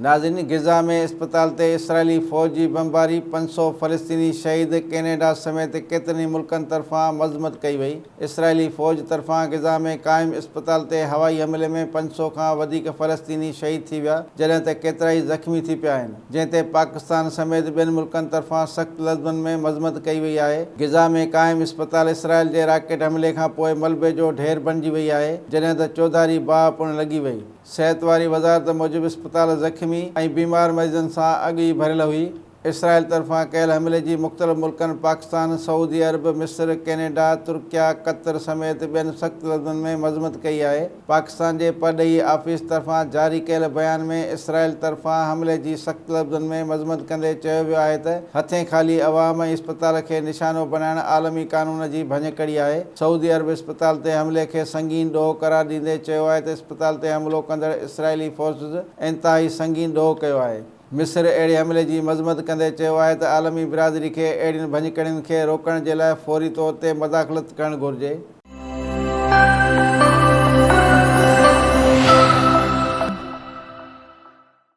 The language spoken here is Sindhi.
ناظرين غزه ۾ اسپتال تي اسرائيلي فوج جي بمباري، 500 فلسطيني شهيد، ڪينيڊا سميت ڪيترن ئي ملڪن طرفان مذمت ڪئي وئي. اسرائيلي فوج طرفان غزه ۾ قائم اسپتال تي هوائي حملي ۾ 500 کان وڌيڪ فلسطيني شهيد ٿي ويا جڏهن ته ڪيترائي زخمي ٿي پيا آهن جنهن تي پاڪستان سميت ٻين ملڪن طرفان سخت لفظن ۾ مذمت ڪئي وئي آهي. غزه ۾ قائم اسپتال اسرائيل جي راڪيٽ حملي کان پوء ملبي جو ڍير بڻجي وئي آهي جڏهن ته چوڌاري باهه پڻ لڳي وئي. صحت واري وزارت موجب اسپتال زخمي ۽ بيمار مريضن سان اڳ ئي ڀريل هئي. اسرائيل طرفان ڪيل حملي جي مختلف ملڪن پاڪستان، سعودي عرب، مصر، ڪينيڊا، ترڪيا، قطر سميت ٻين سخت لفظن ۾ مذمت ڪئي آهي. پاڪستان جي پرڏيهي آفيس طرفان جاري ڪيل بيان ۾ اسرائيل طرفان حملي جي سخت لفظن ۾ مذمت ڪندي چيو ويو آهي ته هٿين خالي عوام ۽ اسپتال کي نشانو بڻائڻ عالمي قانون جي ڀڃڪڙي آهي. سعودي عرب اسپتال تي حملي کي سنگين ڏوهه قرار ڏيندي چيو آهي ته اسپتال تي حملو ڪندڙ اسرائيلي فورسز انتهائي سنگين ڏوهه ڪيو آهي. مصر اهڙي حملي جي مذمت ڪندي چيو آهي ته عالمي برادري کي اهڙين ڀڃڪڙين کي روڪڻ جي لاء فوري طور تي مداخلت ڪرڻ گهرجي.